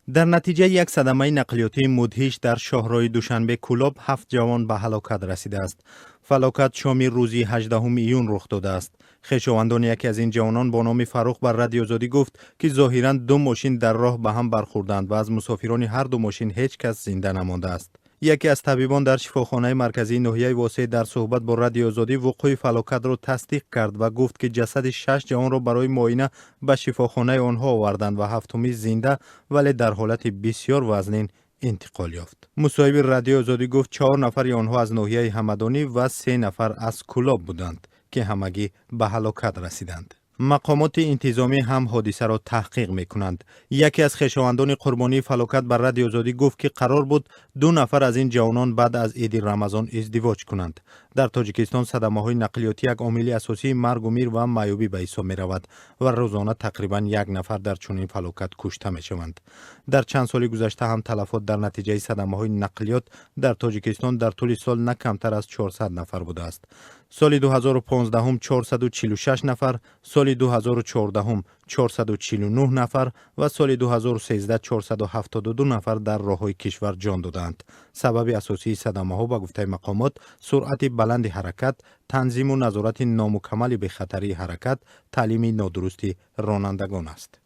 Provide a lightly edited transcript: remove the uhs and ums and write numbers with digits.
Дар натиҷаи як садамаи нақлиётии мудҳиш дар шоҳроҳи Душанбе Кӯлоб ҳафт ҷавон ба ҳалокат расидааст. Фалокат шоми рӯзи 18 июн рух додааст. Хешовандони яке аз ин ҷавонон бо номи Фаррух ба Радиои Озодӣ гуфт, ки зоҳиран ду мошин дар роҳ ба ҳам бархӯрданд ва аз мусофирони ҳар ду мошин ҳеҷ кас зинда намондааст. Яке аз табибон дар шифохонаи марказии ноҳияи Восеъ дар суҳбат бо Радиои Озодӣ вуқӯи фалокатро тасдиқ кард ва гуфт, ки ҷасади шаш ҷавонро барои муоина ба шифохонаи онҳо оварданд ва ҳафтумӣ зинда, вале дар ҳолати бисёр вазнин интиқол ёфт. Мусоҳиби Радиои Озодӣ гуфт, чаҳор нафари онҳо аз ноҳияи Ҳамадонӣ ва се нафар аз Кӯлоб буданд, ки ҳамагӣ ба ҳалокат расиданд. Мақомоти интизомӣ ҳам ҳодисаро таҳқиқ мекунанд. Яке аз хешовандони қурбонии фалокат ба Радиои Озодӣ гуфт, ки қарор буд ду нафар аз ин ҷавонон баъд аз иди Рамазон издивоҷ кунанд. Дар Тоҷикистон садамаҳои нақлиётӣ як омили асосии маргу мир ва маъюбӣ ба ҳисоб меравад ва рӯзона тақрибан як нафар дар чунин фалокат кушта мешаванд. Дар чанд соли гузашта ҳам талафот дар натиҷаи садамаҳои нақлиёт дар Тоҷикистон дар тӯли сол на камтар аз 400 нафар будааст. Соли 2015 446 нафар, соли 2014 449 нафар ва соли 2013 472 нафар дар роҳҳои кишвар ҷон додаанд. Сабаби асосии садамаҳо, ба гуфтаи мақомот, суръати баланди ҳаракат, танзиму назорати номукаммали бехатарии ҳаракат, таълими нодурусти ронандагон аст.